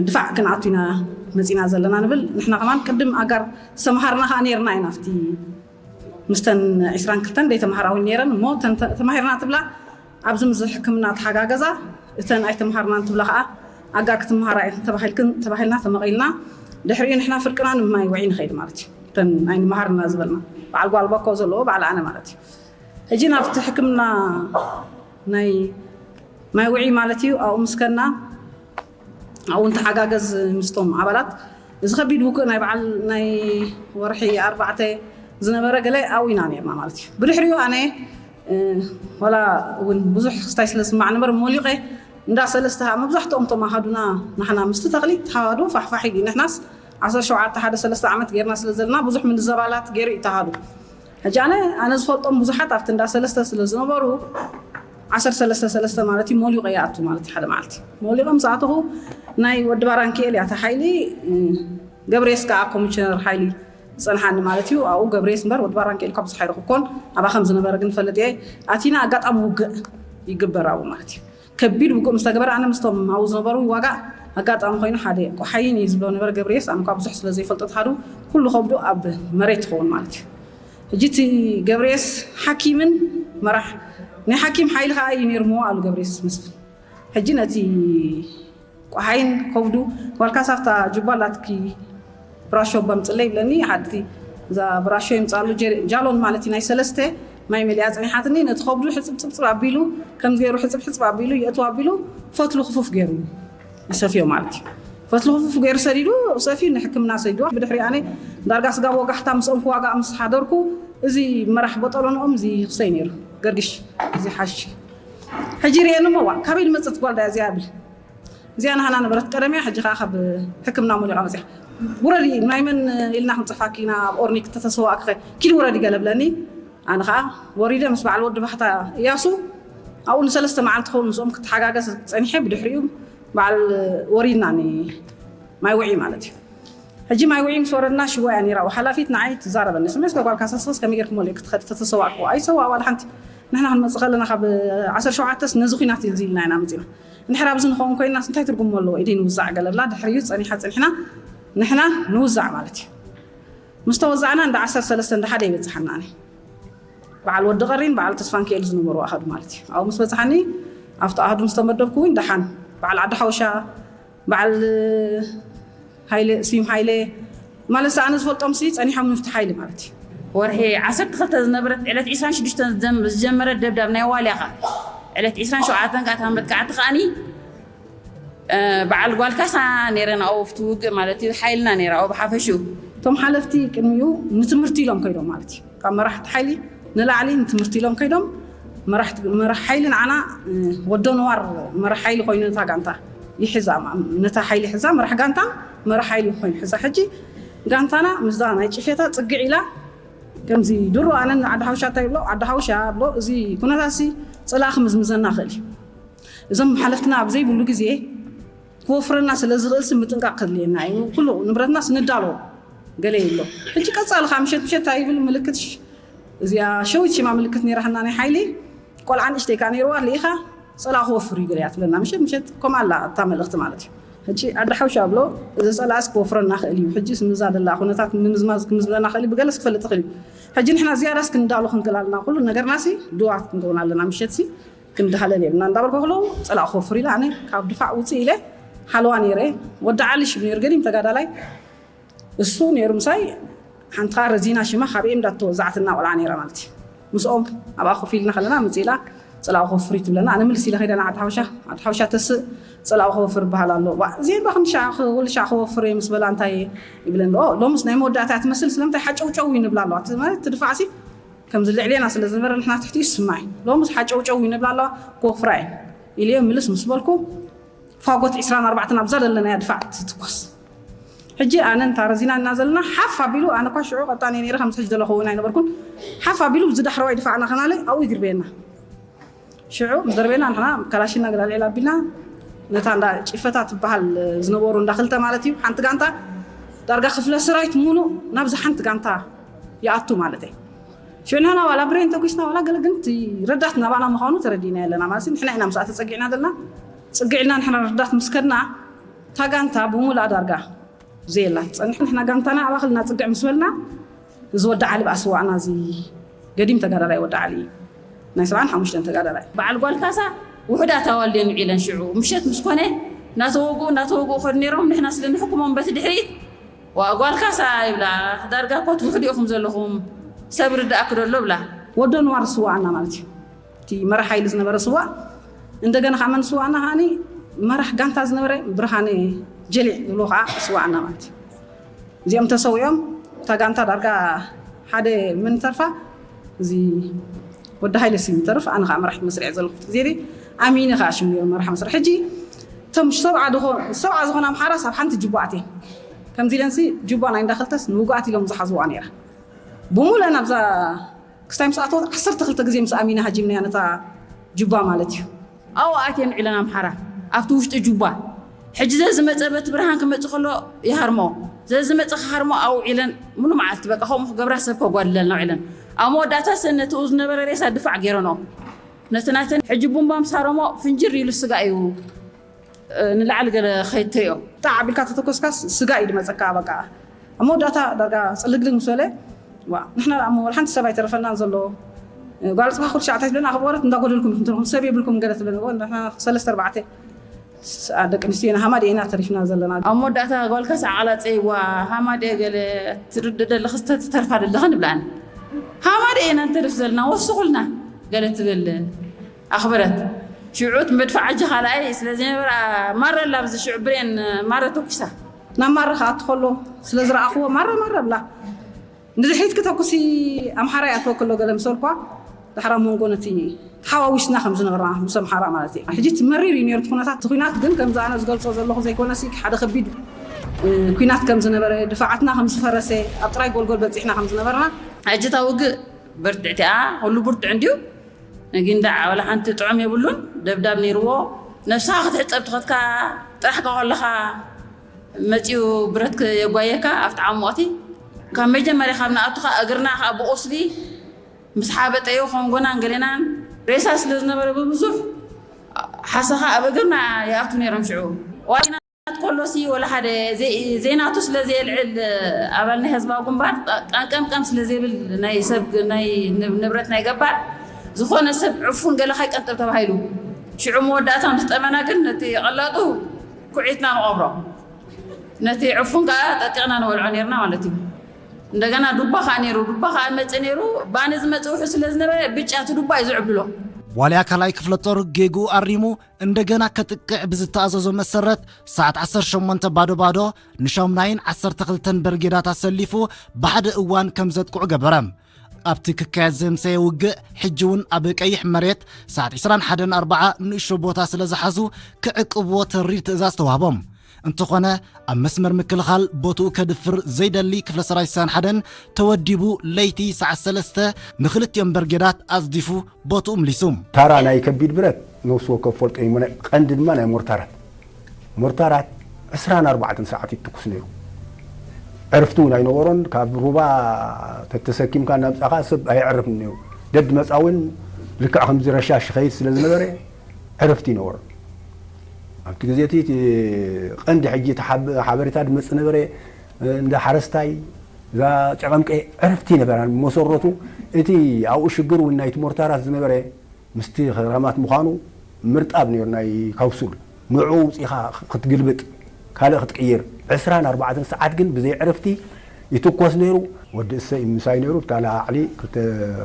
ድፋዕ ክንኣቱ ኢና መጺና ዘለና ንብል ንሕና ከማን ቅድም ኣጋር ዝተምሃርና ከኣ ነርና ኢና ኣብቲ ምስተን ዕስራን ክልተን ደይ ተምሃራ እውን ነረን እሞ ተማሂርና ትብላ ኣብዚ ምዝ ሕክምና ተሓጋገዛ እተን ኣይተምሃርናን ትብላ ከኣ ኣጋር ክትምሃራ ኢኽን ተባሂልና ተመቒልና ድሕሪኡ ንሕና ፍርቅና ንማይ ውዒ ንኸይድ ማለት እዩ እተን ኣይንምሃርና ዝበልና በዓል ጓል ባኮ ዘለዎ በዓል ኣነ ማለት እዩ ሕጂ ናብቲ ሕክምና ናይ ማይ ውዒ ማለት እዩ ኣብኡ ምስ ከድና ኣብኡ ንተሓጋገዝ ምስቶም ኣባላት። እዚ ከቢድ ውግእ ናይ በዓል ናይ ወርሒ ኣርባዕተ ዝነበረ ገለ ኣብኡ ኢና ነርና ማለት እዩ። ብድሕሪኡ ኣነ ዋላ እውን ብዙሕ ክስታይ ስለ ዝስማዕ ነበር ሞሊቐ እንዳ ሰለስተ መብዛሕትኦም ቶም ኣሃዱና ንሕና ምስቲ ተኽሊ ተሃዱ ፋሕፋሕ ኢሉ። ንሕናስ ዓሰርተ ሸውዓተ ሓደ ሰለስተ ዓመት ጌርና ስለ ዘለና ብዙሕ ምንዘባላት ገይሩ እዩ ተሃዱ። ሕጂ ኣነ ኣነ ዝፈልጦም ብዙሓት ኣብቲ እንዳ ሰለስተ ስለ ዝነበሩ ዓሰርተ ሰለስተ ሰለስተ ማለት እዩ ሞሊቐ ይኣቱ ማለት እዩ። ሓደ መዓልቲ ሞሊቐ ምስ ኣተኹ ናይ ወዲ ባራንኪኤል እያ እታ ሓይሊ። ገብሬስ ከዓ ኮሚሽነር ሓይሊ ዝፀንሓኒ ማለት እዩ። ኣብኡ ገብሬስ እምበር ወዲ ባራንኪኤል ካብ ብዙሕ ኣይረኽብኮን። ኣብኣ ከም ዝነበረ ግን ፈልጥ እየ። ኣቲና ኣጋጣሚ ውግእ ይግበር ኣብኡ ማለት እዩ። ከቢድ ውግእ ምስ ተገበረ ኣነ ምስቶም ኣብኡ ዝነበሩ ዋጋ ኣጋጣሚ ኮይኑ ሓደ ቆሓይን እዩ ዝብሎ ነበረ ገብሬስ። ኣነ እኳ ብዙሕ ስለ ዘይፈልጦ ተሃዱ ኩሉ ከብዱ ኣብ መሬት ትኸውን ማለት እዩ። ሕጂ እቲ ገብሬስ ሓኪምን መራሕ ናይ ሓኪም ሓይሊ ከዓ እዩ ነይሩ ምዎ ኣሉ ገብሬስ መስፍን። ሕጂ ነቲ ቆሓይን ከብዱ ጓልካ ሳፍታ ጅባ ኣላትኪ ብራሾ በምፅለይ ይብለኒ ሓድቲ እዛ ብራሾ ይምፃሉ ጀ- ጃሎን ማለት እዩ ናይ ሰለስተ ማይ መሊኣ ፅኒሓትኒ ነቲ ከብዱ ሕፅብ ፅብፅብ ኣቢሉ ከምዚ ገይሩ ሕፅብ ሕፅብ ኣቢሉ የእትው ኣቢሉ ፈትሉ ክፉፍ ገይሩ ይሰፍዮ ማለት እዩ። ፈትሉ ክፉፍ ገይሩ ሰዲዱ ሰፊ ንሕክምና ሰዲድዋ ብድሕሪ ኣነ ዳርጋ ስጋ ወጋሕታ ምስኦም ክዋጋእ ምስ ሓደርኩ እዚ መራሕ በጠሎንኦም እዚ ክሰይ ነይሩ ገርግሽ እዚ ሓሺ ሕጂ ርኤኒ እሞ ዋ ካበይ ዝመፀት ጓል ዳ እዚኣ ብል እዚኣ ናህና ነበረት ቀደምያ ሕጂ ከዓ ካብ ሕክምና ሙሊቃ መፅያ ውረዲ ናይ መን ኢልና ክንፅፋኪ ኢና ኣብ ኦርኒክ ተተሰዋእክኸ ኪድ ውረዲ ገለ ብለኒ ኣነ ከዓ ወሪደ ምስ በዓል ወዲ ባህታ እያሱ ኣብኡ ንሰለስተ መዓልቲ ኸውን ምስኦም ክትሓጋገዝ ፀኒሐ ብድሕሪኡ በዓል ወሪድና ማይ ውዒ ማለት እዩ ሕጂ ማይ ውዒ ምስ ወረድና ሽወያ ነይራ ሓላፊት ንዓይ ትዛረበኒ ስሜስ ጓል ካሳስስ ከመይ ጌርክሞ ክትኸድ ተተሰዋእክዎ ኣይሰዋእዋ ሓንቲ ንሕና ክንመፅእ ከለና ካብ ዓሰርተ ሸውዓተ ነዚ ኩናት እዚ ኢልና ኢና መፂና እንድሕር ኣብዚ ንኸውን ኮይንና እንታይ ትርጉም ኣለዎ ኢደይ ንውዛዕ ገለብላ ድሕሪኡ ፀኒሓ ፀኒሕና ንሕና ንውዛዕ ማለት እዩ ምስ ተወዛዕና እንዳ ዓሰርተ ሰለስተ እንዳ ሓደ ይበፅሓና ኣነ በዓል ወዲ ቀሪን በዓል ተስፋንክኤል ዝነበሩ ኣሃዱ ማለት እዩ ኣብኡ ምስ በፅሓኒ ኣብቲ ኣሃዱ ምስ ተመደብኩ እውን ደሓን በዓል ዓዲ ሓውሻ በዓል ሃይለ ስዩም ሃይለ ማለት ኣነ ዝፈልጦም ሲ ፀኒሖም ንፍቲ ሓይሊ ማለት እዩ ወርሒ ዓሰርተ ክልተ ዝነበረት ዕለት ዕስራን ሽዱሽተን ዝጀመረት ደብዳብ ናይ ዋልያ ኸዓ ዕለት ዕስራን ሸውዓተን ከዓ እታ መጥቃዕቲ ከዓኒ በዓል ጓል ካሳ ነይረን ኣብኡ ኣብቲ ውግእ ማለት እዩ ሓይልና ነይራ ኣብኡ ብሓፈሽኡ እቶም ሓለፍቲ ቅድሚኡ ንትምህርቲ ኢሎም ከይዶም ማለት እዩ ካብ መራሕቲ ሓይሊ ንላዕሊ ንትምህርቲ ኢሎም ከይዶም መራሕ ሓይሊ ንዓና ወዶ ነዋር መራሕ ሓይሊ ኮይኑ ነታ ጋንታ ይሕዛ ነታ ሓይሊ ሕዛ መራሕ ጋንታ መራሕ ሓይሊ ኮይኑ ሕዛ ሕጂ ጋንታና ምስዛ ናይ ጭፌታ ፅግዕ ኢላ ከምዚ ድሮ ኣነ ዓዲ ሓውሻ እንታይ ይብሎ ዓዲ ሓውሻ ብሎ እዚ ኩነታሲ ፅላእ ክምዝምዘና ክእል እዩ እዞም ሓለፍትና ኣብ ዘይብሉ ግዜ ክወፍረና ስለ ዝኽእል ሲ ምጥንቃቕ ከድልየና እዩ። ኩሉ ንብረትናስ ንዳሎ ገለ የሎ። ሕጂ ቀጻሊ ከዓ ምሸት ምሸት እንታይ ይብል ምልክት እዚኣ ሸዊት ሽማ ምልክት ነይራትና ናይ ሓይሊ ቆልዓ ንእሽተይ ከዓ ነይርዋ ልኢኻ ጸላእ ክወፍር እዩ ገለ እያ ትብለና ምሸት ምሸት ከምኡ ኣላ እታ መልእኽቲ ማለት እዩ። ሕጂ ዓዲ ሓውሻ ብሎ እዚ ጸላእስ ክወፍረና ክእል እዩ። ሕጂ ምዛ ደላ ኩነታት ንምዝማዝ ክምዝብለና ክእል እዩ ብገለስ ክፈልጥ ይኽእል እዩ። ሕጂ ንሕና ዝያዳስ ክንዳሎ ክንክእል ኣለና ኩሉ ነገርናሲ ድዋት ክንከውን ኣለና ምሸትሲ ክንድሃለል የብልና እንዳበልኩ ከለዉ ፀላእ ክወፍር ኢለ ኣነ ካብ ድፋዕ ውፅእ ኢለ ሓለዋ ነይረ ወዲ ዓሊ ሽም ነይሩ ገዲም ተጋዳላይ እሱ ነይሩ ምሳይ ሓንቲ ከዓ ረዚና ሽማ ካብ ኤም ዳቶ ዛዕትና ቆልዓ ነይራ ማለት እዩ ምስኦም ኣብኣ ኮፍ ኢልና ከለና ምፅእ ኢላ ፀላእ ክወፍር እዩ ትብለና ኣነ ምልስ ኢለ ከይደ ንዓዲ ሓበሻ ዓዲ ሓበሻ ተስእ ፀላእ ክወፍር ይበሃል ኣሎ ዋ ዜባ ክንሻዕ ክወልሻዕ ክወፍር እየ ምስ በላ እንታይ ይብለኒ ኦ ሎምስ ናይ መወዳእታ እያ ትመስል ስለምንታይ ሓጨውጨው እዩ ንብላ ኣለዋ ማለት ትድፋዕሲ ከምዚ ልዕሌና ስለ ዝነበረ ንሕና ትሕቲ ይስማዕ እዩ ሎምስ ሓጨውጨው ይንብላ ኣለዋ ክወፍራ እየን ኢለዮ ምልስ ምስ በልኩ ፋጎት ዒስራን ኣርባዕተን ኣብዛ ዘለናያ ድፋዕ ትትኮስ ሕጂ ኣነ እንታ ረዚና እና ዘለና ሓፍ ኣቢሉ ኣነ እኳ ሽዑ ቀጣን እየ ነይረ ከምዚ ሕጂ ዘለኹ እውን ኣይነበርኩን ሓፍ ኣቢሉ ዝዳሕረዋይ ድፋዕና ከናለ ኣብኡ ይድርበየና ሽዑ ምስ ደርበየና ንሕና ከላሽና ገላልዒል ኣቢልና ነታ እንዳ ጭፈታ ትበሃል ዝነበሩ እንዳ ክልተ ማለት እዩ ሓንቲ ጋንታ ዳርጋ ክፍለ ሰራዊት ሙሉእ ናብዚ ሓንቲ ጋንታ ይኣቱ ማለት እዩ ሽዑ ንሕና ዋላ ብሬን ተኩስና ዋላ ገለ ግን እቲ ረዳት ናባና ምዃኑ ተረዲእና ኣለና ማለት ንሕና ኢና ምስኣ ተፀጊዕና ዘለና ፅግዕልና ንሕና ረዳት ምስ ከድና እታ ጋንታ ብሙሉኣ ዳርጋ ዘየላ ትፀንሕ ንሕና ጋንታና ኣባኽልና ፅግዕ ምስ በልና እዚ ወዲ ዓሊ ብኣስዋዕና እዚ ገዲም ተጋዳላይ ወዲ ዓሊ ናይ ሰብዓን ሓሙሽተን ተጋዳላይ በዓል ጓል ካሳ ውሑዳት ኣዋልድ እየን ውዒለን ሽዑ ምሸት ምስ ኮነ እናተወግኡ እናተወግኡ ከዱ ነይሮም ንሕና ስለ ንሕኩሞም በቲ ድሕሪት ዋ ጓል ካሳ ይብላ ዳርጋ እኮ ትውሕዱ ኢኹም ዘለኹም ሰብ ርዳእኪ ዶ ኣሎ ብላ ወዶ ንዋር ስዋዕና ማለት እዩ እቲ መራሕ ሓይሊ ዝነበረ ስዋእ እንደገና ከዓ መን ስዋእና ከዓኒ መራሕ ጋንታ ዝነበረ ብርሃነ ጀሊዕ ዝብሎ ከዓ ይስዋዕና ማለት እዩ። እዚኦም ተሰዊኦም እታ ጋንታ ዳርጋ ሓደ መን ተርፋ፣ እዚ ወዲ ሃይለ ሲ ተርፍ፣ ኣነ ከዓ መራሒ መስርዕ ዘለኹ ግዜ ኣሚነ ከዓ ሽም ነይሩ መራሕ መስርዕ። ሕጂ እቶም ሰብዓ ዝኾ- ሰብዓ ዝኾነ ኣምሓራስ ኣብ ሓንቲ ጅባ ኣትየ። ከምዚ ኢለንሲ ጅባ ናይ እንዳክልተስ ንውግኣት ኢሎም ዝሓዝዋ ነይራ። ብሙሉእ ናብዛ ክስታይ ምስ ኣተወት ዓሰርተ ክልተ ግዜ ምስ ኣሚና ሃጂምናያ ነታ ጅባ ማለት እዩ። ኣብኡ ኣትየን ዒለን ኣምሓራ፣ ኣብቲ ውሽጢ ጁባ። ሕጂ ዘዝመጸ በቲ ብርሃን ክመጽእ ከሎ ይሃርሞ፣ ዘዝመጸ ክሃርሞ ኣብኡ ዒለን ሙሉ መዓልቲ በቃ ከምኡ ክገብራ ሰብ ከጓድለልና ውዒለን። ኣብ መወዳእታ ሰ ነቲ ዝነበረ ሬሳ ድፋዕ ገይረንኦ። ነቲ ናይተን ሕጂ ቡምባ ምስ ሃረሞ ፍንጅር ኢሉ ስጋ እዩ ንላዕሊ ገለ ከይትሪኦ። ጣዕ ኣቢልካ ተተኮስካስ ስጋ እዩ ድመጸካ በቃ። ኣብ መወዳእታ ዳርጋ ጽልግልግ ምስ በለ፣ ዋ ንሕና ደኣ እሞ ወላ ሓንቲ ሰብ ኣይተረፈናን ዘሎ። ጓል ጽባሕ ኩሉ ሻዕ እንታይ ትብለና፣ ኣኽበረት እንዳጎደልኩም ኢኹም ትረኹም፣ ሰብ የብልኩም ገለ ትብለና። ንሕና ሰለስተ ኣርባዕተ ደቂ ኣንስትዮ ኢና ሃማደ ኢና ተሪፍና ዘለና። ኣብ መወዳእታ ጓልካስ ዓቕላ ጸይዋ፣ ሃማደ ገለ ትርድእ ደለኽስ ተትተርፋ ደለኽን ይብላን። ሃማደ ኢና ንተርፍ ዘለና፣ ወስኹልና ገለ ትብል ኣኽበረት። ሽዑ እቲ መድፍዓ እጂ ካልኣይ ስለ ዝነበራ ማረ ኣላ፣ ኣብዚ ሽዑ ብሬን ማረ ተኩሳ። ናብ ማረ ክኣቱ ከሎ ስለ ዝረኣኽዎ ማረ ማረ ብላ። ንድሕሪት ክተኩሲ ኣምሓራይ ኣተወ ከሎ ገለ ምስ በልኳ፣ ዳሕራ መንጎ ነቲ ተሓዋዊስና ከም ዝነበርና ምስ ኣምሓራ ማለት እዩ። ሕጂ እቲ መሪር እዩ ነይሩ እቲ ኩነታት። እቲ ኩናት ግን ከምዚ ኣነ ዝገልጾ ዘለኹ ዘይኮነሲ ሓደ ከቢድ እ፣ ኩናት ከም ዝነበረ፣ ድፋዓትና ከም ዝፈረሰ፣ ኣብ ጥራይ ጎልጎል በጺሕና ከም ዝነበርና። ሕጂ እታ ውግእ ብርትዕቲ እያ፣ ኩሉ ብርቱዕ እንድዩ። ግን ደኣ ወላ ሓንቲ ጥዑም የብሉን። ደብዳብ ነይርዎ። ነብስኻ ክትሕጸብ ትኸድካ ጥራሕካ ከለኻ መጺኡ ብረት የጓየካ ኣብቲ ዓሞቕቲ። ካብ መጀመርያ ካብ ንኣቱኻ እግርና ካብ ብቑስሊ ምስ ሓበጠዮ ኮንጎናን ገሌናን ሬሳ ስለ ዝነበረ ብብዙሕ ሓሰኻ ኣብ እግርና ይኣቱ ነይሮም። ሽዑ ዋና ኮሎሲ ወላ ሓደ ዘይ- ዘይናቱ ስለ ዘየልዕል ኣባል ናይ ህዝባዊ ግንባር ጠንቀምቀም ስለ ዘይብል ናይ ሰብ ናይ ንብ- ንብረት ናይ ገባር ዝኾነ ሰብ ዕፉን ገለ ካይቀንጥብ ተባሂሉ። ሽዑ መወዳእታ ምስ ጠመና ግን ነቲ ቀላጡ ኩዒትና ንቐብሮ፣ ነቲ ዕፉን ከዓ ጠጢቕና ንበልዖ ነርና ማለት እዩ። እንደገና ዱባ ከዓ ነይሩ፣ ዱባ ከዓ መፅእ ነይሩ። ባኒ ዝመፅእ ውሑ ስለ ዝነበረ ብጫ እቲ ዱባ እዩ ዝዕብልሎ። ዋልያ ካልኣይ ክፍለ ጦር ጌግኡ ኣሪሙ እንደገና ከጥቅዕ ብዝተኣዘዞ መሰረት ሰዓት ዓሰርተ ሸሞንተ ባዶ ባዶ ንሻሙናይን ዓሰርተ ክልተን በርጌዳት ኣሰሊፉ ብሓደ እዋን ከም ዘጥቅዑ ገበረ። ኣብቲ ክካየድ ዘምሰየ ውግእ ሕጂ እውን ኣብ ቀይሕ መሬት ሰዓት ዕስራን ሓደን ኣርባዓ ንእሾ ቦታ ስለ ዝሓዙ ክዕቅብዎ ተሪር ትእዛዝ ተዋህቦም። እንተኾነ ኣብ መስመር ምክልኻል ቦትኡ ከድፍር ዘይደሊ ክፍለ ሰራዊት ሰን ሓደን ተወዲቡ ለይቲ ሰዓት ሰለስተ ንክልቲኦም በርጌዳት ኣጽዲፉ ቦትኡ ምሊሱ። ታራ ናይ ከቢድ ብረት ነፍሲ ወከፍ ፈልጦ እዩ፣ ናይ ቀንዲ ድማ ናይ ሞርታራት። ሞርታራት ዕስራን ኣርባዕተን ሰዓት ይትኩስ ነይሩ። ዕርፍቲ እውን ኣይነበሮን። ካብ ሩባ ተተሰኪምካ እናምጻኻ ሰብ ኣየዕርፍን ነይሩ። ደድ መጻ እውን ልክዕ ከምዚ ረሻሽ ይኸይድ ስለ ዝነበረ ዕርፍቲ ይነበሮን። ኣብቲ ግዜ እቲ እቲ ቀንዲ ሕጂ እቲ ሓብ- ሓበሬታ ድመጽእ ነበረ። እንዳ ሓረስታይ እዛ ጨቐምቀ ዕርፍቲ ነበራን። መሰረቱ እቲ ኣብኡ ሽግር እውን ናይቲ ሞርታራት ዝነበረ ምስቲ ክራማት ምዃኑ ምርጣብ ነይሩ ናይ ካውሱል። ንዕኡ ውፂኻ ክትግልብጥ ካልእ ክትቅይር ዕስራን ኣርባዕተን ሰዓት ግን ብዘይ ዕርፍቲ ይትኮስ ነይሩ። ወዲ እሰይ ምሳይ ነይሩ። እታ ላዕሊ ክልተ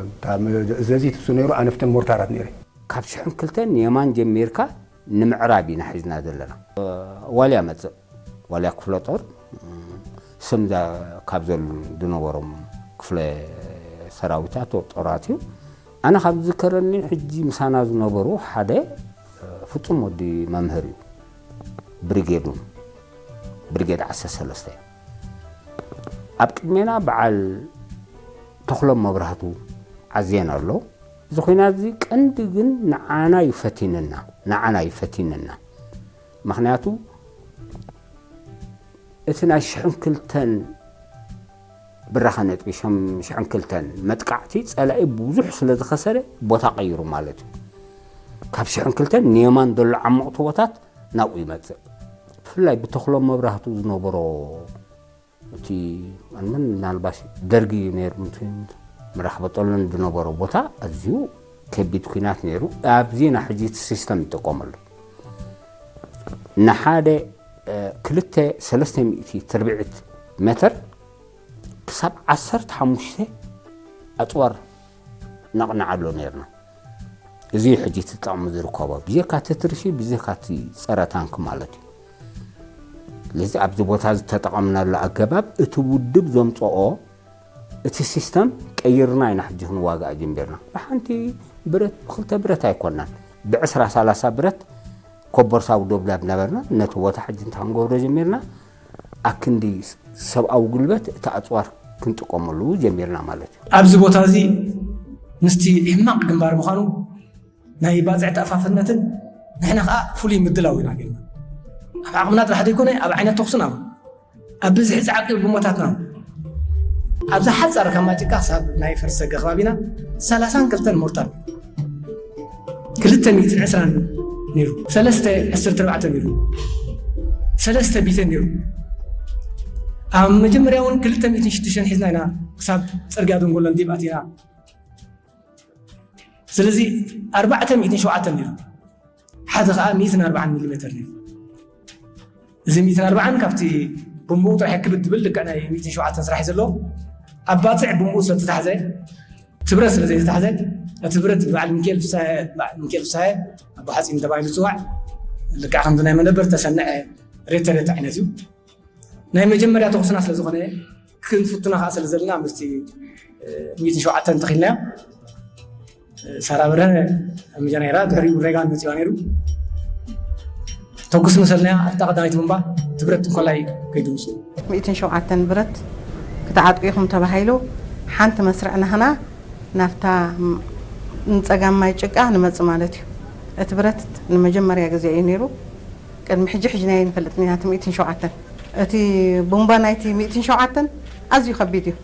እታ መእዘዚት እሱ ነይሩ። ኣነፍተን ሞርታራት ነይረ። ካብ ሽሕን ክልተን የማን ጀሚርካ ንምዕራብ ኢና ሒዝና ዘለና። ዋልያ መጽእ፣ ዋልያ ክፍለ ጦር፣ ስም ዛ- ካብ ዘሉ ዝነበሮም ክፍለ ሰራዊታት ጦራት እዩ። ኣነ ካብ ዝከረኒ ሕጂ ምሳና ዝነበሩ ሓደ ፍጹም ወዲ መምህር እዩ። ብሪጌዱን ብሪጌድ ዓሰርተ ሰለስተ ኣብ ቅድሜና በዓል ተኽሎም መብራህቱ ዓዝየን ኣሎ። እዚ ኹናት እዚ ቀንዲ ግን ንዓና እዩ ፈቲንና፣ ንዓና እዩ ፈቲንና። ምኽንያቱ እቲ ናይ ሽሕን ክልተን ብራኸ ነጥቢ ሸም- ሽሕን ክልተን መጥቃዕቲ ጸላኢ ብዙሕ ስለ ዝኸሰረ ቦታ ቀይሩ ማለት እዩ። ካብ ሽሕን ክልተን ንየማን ዘሎ ዓሞቕ ቦታት ናብኡ ይመጽእ። ብፍላይ ብተኽሎም መብራህቱ ዝነበሮ እቲ ኣንመን ምናልባሽ ደርጊ ነይሩ፣ እቲ ምራኽ በጠሎን ዝነበሮ ቦታ ኣዝዩ ከቢድ ኲናት ነይሩ። ኣብዚ ና ሕጂ እቲ ሲስተም ይጥቀመሉ። ንሓደ ክልተ ሰለስተ ሚእቲ ትርብዒት ሜተር ክሳብ ዓሰርተ ሓሙሽተ ኣፅዋር ነቕንዓሉ ነይርና። እዚ ሕጂ ትጠቕሙ ዝርከቦ ብጀካ እቲ ትርሺ ብጀካ እቲ ጸረ ታንክ ማለት እዩ። ስለዚ ኣብዚ ቦታ ዝተጠቐምናሉ ኣገባብ እቲ ውድብ ዘምጽኦ እቲ ሲስተም ቀይርና ኢና ሕጂ ክንዋጋእ ጀሚርና። ብሓንቲ ብረት ብክልተ ብረት ኣይኮናን፣ ብዕስራ ሰላሳ ብረት ኮቦርሳዊ ዶብዳብ ነበርና። ነቲ ቦታ ሕጂ እንታይ ክንገብሮ ጀሚርና? ኣክንዲ ሰብኣዊ ጉልበት እቲ ኣፅዋር ክንጥቀመሉ ጀሚርና ማለት እዩ። ኣብዚ ቦታ እዚ ምስቲ ሕማቕ ግንባር ምዃኑ ናይ ባፅዕ ተኣፋፍነትን ንሕና ከዓ ፍሉይ ምድላው ኢና ጌርና። ኣብ ዓቕምና ጥራሕ ዘይኮነ ኣብ ዓይነት ተኹስና እውን ኣብ ብዝሒ ፃዕቂ ብሞታትና እውን ኣብዛ ሓፃር ካብ ማጭቃ ክሳብ ናይ ፈርሰገ ከባቢና ሰላሳን ክልተን ሞርታር ክልተ ሚእትን ዕስራን ነይሩ፣ ሰለስተ ዕስርተ ኣርባዕተ ነይሩ፣ ሰለስተ ቢተን ነይሩ። ኣብ መጀመርያ እውን ክልተ ሚእትን ሽዱሽተን ሒዝና ኢና ክሳብ ፅርግያ ደንጎሎን ዲብ ኣቲና። ስለዚ ኣርባዕተ ሚእትን ሸውዓተን ነይሩ፣ ሓደ ከዓ ሚእትን ኣርባዓን ሚሊሜተር ነይሩ። እዚ ሚእትን ኣርባዓን ካብቲ ቡምቡኡ ጥራሕ ክብድ ትብል ልክዕ ናይ ሚእትን ሸውዓተን ስራሕ እዩ ዘለዎ። ኣብ ባፅዕ ቡምቡኡ ስለ ዝተታሕዘ፣ እቲ ብረት ስለ ዘይተታሕዘ፣ እቲ ብረት ብበዓል ሚካኤል ፍስሃየ፣ በዓል ሚካኤል ፍስሃየ ኣቦ ሓፂን ተባሂሉ ዝፅዋዕ፣ ልክዕ ከምዚ ናይ መደበር ተሰንዐ ሬተ ሬተ ዓይነት እዩ። ናይ መጀመርያ ተኹስና ስለ ዝኾነ፣ ክንፍትና ከዓ ስለ ዘለና ምስቲ ሚእትን ሸውዓተን ተኺልናዮ። ሳራ በርሀ ኣብ ምጃ ነይራ፣ ድሕሪኡ ሬጋን መፂዋ ነይሩ። ተኩስ መሰልናያ ኣብታ ቀዳመይቲ ቡምባ እቲ ብረት እንኮላይ ከይድምሱ። ሚእትን ሸውዓተን ብረት ክትዓጥቁ ኢኹም ተባሂሉ፣ ሓንቲ መስርዕ ናህና ናብታ ም-፣ ንጸጋም ማይ ጭቃ ንመጽእ ማለት እዩ። እቲ ብረት ንመጀመርያ ግዜ እዩ ነይሩ። ቅድሚ ሕጂ ሒዝናዮ ኣይንፈልጥን ኢና፣ እቲ ሚእትን ሸውዓተን። እቲ ቡምባ ናይቲ ሚእትን ሸውዓተን ኣዝዩ ከቢድ እዩ።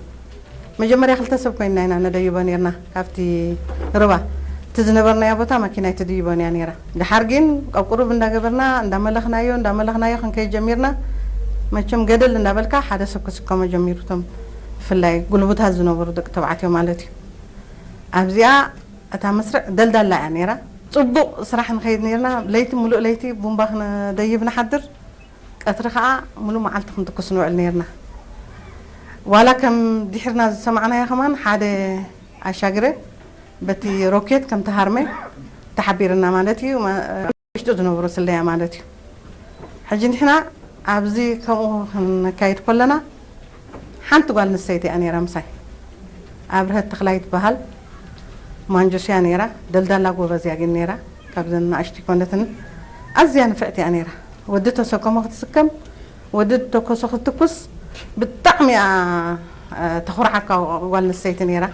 መጀመርያ ክልተ ሰብ ኮይንና ኢና ነደይቦ ነይርና ካብቲ ርባ። እቲ ዝነበርናዮ ቦታ መኪና ኣይትድይቦን እያ ነይራ። ድሓር ግን ኣብ ቁሩብ እንዳገበርና፣ እንዳመለኽናዮ፣ እንዳመለኽናዮ ክንከይድ ጀሚርና። መቸም ገደል እንዳበልካ ሓደ ሰብ ክስከሞ ጀሚሩ፣ እቶም ብፍላይ ጉልቡታት ዝነበሩ ደቂ ተባዕትዮ ማለት እዩ። ኣብዚኣ እታ መስርዕ ደልዳላ እያ ነይራ። ጽቡቕ ስራሕ ንኸይድ ነይርና። ለይቲ፣ ሙሉእ ለይቲ ቡምባ ክንደይብ ንሓድር። ቀትሪ ኸኣ ሙሉእ መዓልቲ ክንትኩስ ንውዕል ነይርና። ዋላ ከም ድሒርና ዝሰማዕናዮ ከማን ሓደ ኣሻግረ በቲ ሮኬት ከም ተሃርመ ተሓቢርና ማለት እዩ። መ-፣ ውሽጡ ዝነበሩ ስለያ ማለት እዩ። ሕጂ ንሕና ኣብዚ ከምኡ ክንካይድ ከለና ሓንቲ ጓል ኣንስተይቲ እያ ነይራ ምሳይ። ኣብርሀት ተኽላይ ትበሃል። ማንጁስ እያ ነይራ። ደልዳላ ጎበዝ እያ ግን ነይራ። ካብዘን ንኣሽቱ ኣይኮነትን። ኣዝያ ንፍዕቲ እያ ነይራ። ወዲ ተሰከሞ ክትስከም፣ ወዲ ተኮሶ ክትትኩስ ብጣዕሚ እያ፣ እ፣ ተኹርዓካ ጓል ኣንስተይቲ ነይራ።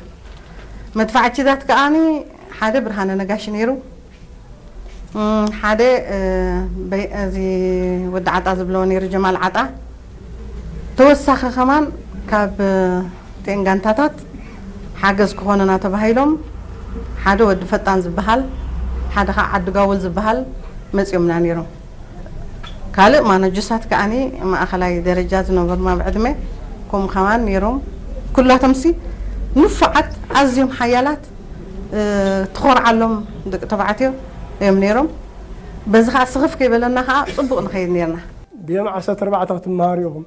መድፋዕችታት ከኣኒ ሓደ ብርሃነ ነጋሽ ነይሩ። እም፣ ሓደ፣ እ፣ በይ-፣ እዚ ወዲ ዓጣ ዝብለዎ ነይሩ፣ ጀማል ዓጣ። ተወሳኺ ከማን ካብ፣ እ፣ ጤን ጋንታታት ሓገዝ ክኾኑና ተባሂሎም ሓደ ወዲ ፈጣን ዝበሃል፣ ሓደ ኸዓ ዓዲ ጋውል ዝበሃል መጺኦምና ነይሮም። ካልእ ማነጅሳት ከኣኒ ማእኸላይ ደረጃ ዝነበሩና ብዕድመ ከምኡ ከማን ነይሮም። ኩላቶምሲ ንፉዓት፣ ኣዝዮም ሓያላት፣ እ፣ ትኾርዓሎም ደቂ ተባዕትዮ እዮም ነይሮም። በዚ ኸዓ ስኽፍ ከይበለና ኸዓ ጽቡቕ ንኸይድ ነይርና። ብዮም ዓሰርተ ኣርባዕተ ክትመሃሩ ኢኹም።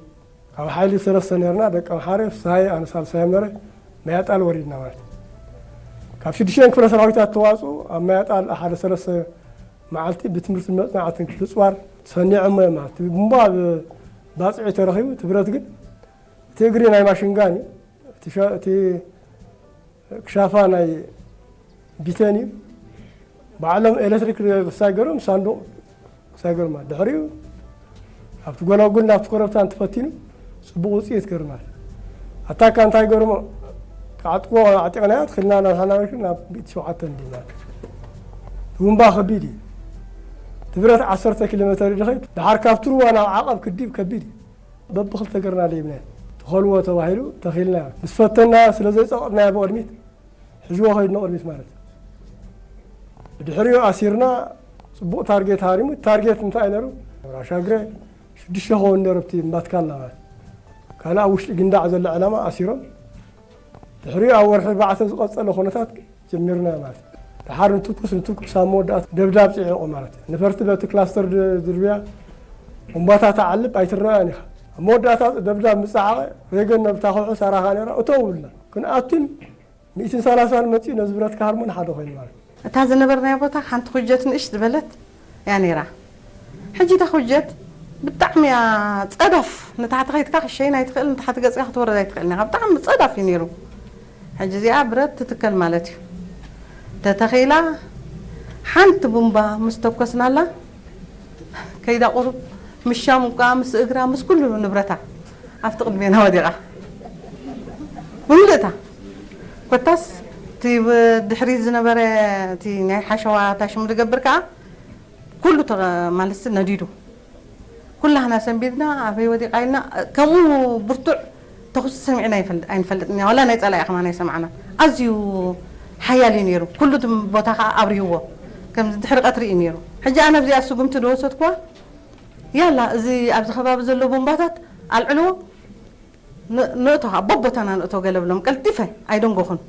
ካብ ሓይሊ ሰለስተ ነይርና፣ ደቂ ኣምሓረ፣ ፍስሃየ፣ ኣነ ሳልሳይ መረ፣ ማያጣል ወሪድና ማለት እዩ። ካብ ሽዱሽተን ክፍለ ሰራዊታት ተዋፅኡ፣ ኣብ ማያጣል ሓደ ሰለስተ መዓልቲ ብትምህርቲ መፅናዕትን ክልፅዋር ሰኒዖሞ እዮም ማለት እዩ። ቡምባ ኣብ ባፅዒ ተረኺቡ፣ እቲ ብረት ግን እቲ እግሪ ናይ ማሽንጋን እዩ። እቲ ሸ-፣ እቲ ክሻፋ ናይ ቢተን እዩ። ባዕሎም ኤሌክትሪክ ክሳይ ገይሮም ሳንዱቕ ክሳይ ገይሮም። ድሕሪኡ ኣብቲ ጎላጉል ናብቲ ኮረብታ እንትፈቲኑ ጽቡቕ ውጽኢት ገይሩ ማለት እዩ። ኣታካ እንታይ ገይሮሞ? ክዓጥቅዎ ኣዕጢቕናዮ፣ ትኽልና ናብ ሓናበሽ ናብ ሚእቲ ሸውዓተ እንዲና። ቡምባ ከቢድ እዩ። እቲ ብረት ዓሰርተ ኪሎ ሜተር እዩ ድኸይድ። ድሓር ካብ ትርዋ ናብ ዓቐብ ክዲብ ከቢድ እዩ። በብኽልተ ገርና ደይብናዮ። ትኸልዎ ተባሂሉ ተኺልናዮ። ምስ ፈተናዮ ስለ ዘይጸቐጥናዮ ብቕድሚት፣ ሕዝዎ ከይድ ንቕድሚት ማለት እዩ። ብድሕሪኡ ኣሲርና ጽቡቕ ታርጌት ሃሪሙ። ታርጌት እንታይ ነሩ? ራሻግረ ሽዱሽተ ኸውን ነሩ ኣብቲ እምባትካላ ማለት። ካልእ ኣብ ውሽጢ ግንዳዕ ዘሎ ዕላማ ኣሲሮም። ድሕሪኡ ኣብ ወርሒ ኣርባዕተ ዝቐጸለ ኩነታት ጀሚርና ማለት እዩ። ድሓር ንትኩስ ንትኩስ ኣብ መወዳእታ ደብዳብ ጽዒቑ ማለት እዩ። ነፈርቲ በቲ ክላስተር ድ-፣ ድርብያ እምባታ ትዓልብ ኣይትረኣን ኢኻ። ኣብ መወዳእታ ደብዳብ ምጸዓቐ ሬገን ነብታ ከውሒ ሰራኻ ነራ እተው ብልና። ክንኣቱን ሚእትን ሰላሳን መጺኡ ነዚ ብረት ክሃርሞ ንሓደ ኮይኑ ማለት እዩ። እታ ዝነበርናዮ ቦታ ሓንቲ ኩጀት ንእሽ ዝበለት እያ ነይራ። ሕጂ እታ ኩጀት ብጣዕሚ እያ ጸዳፍ፣ ንታሕቲ ከይትካ ክሸይን ኣይትኽእል፣ ንታሕቲ ገጽካ ክትወርድ ኣይትኽእል ነይራ። ብጣዕሚ ጸዳፍ እዩ ነይሩ። ሕጂ እዚኣ ብረት ትትከል ማለት እዩ። ተተኺላ ሓንቲ ቡምባ ምስ ተኮስናላ ከይዳ ቁሩብ ምስ ሻሙቃ፣ ምስ እግራ፣ ምስ ኩሉ ንብረታ ኣብቲ ቅድሜና ወዲቓ ብምልእታ። ኮታስ እቲ ብድሕሪት ዝነበረ እቲ ናይ ሓሸዋ ታሽሙ ዝገብር ከኣ ኩሉ ተ-፣ ማለት ነዲዱ። ኩላህና ሰንቢድና፣ ኣበይ ወዲቓ ኢልና፣ ከምኡ ብርቱዕ ተኹሲ ሰሚዕና ኣይፈልጥ-፣ ኣይንፈልጥን ኢና። ዋላ ናይ ጸላኢ ከማን ኣይሰማዕናን። ኣዝዩ ሓያል እዩ ነይሩ። ኩሉ እቲ ቦታ ከኣ ኣብሪህዎ። ከምዚ ድሕሪ ቀትሪ እዩ ነይሩ። ሕጂ ኣነ ኣብዚኣ ስጉምቲ ዝወሰድኩዋ፣ ያላ፣ እዚ ኣብዚ ከባቢ ዘሎ ቦምባታት ኣልዕልዎ፣ ን-፣ ንእቶ፣ ኣብ ቦቦታና ንእቶ ገለ ብሎም። ቀልጢፈ ኣይደንጎኹን።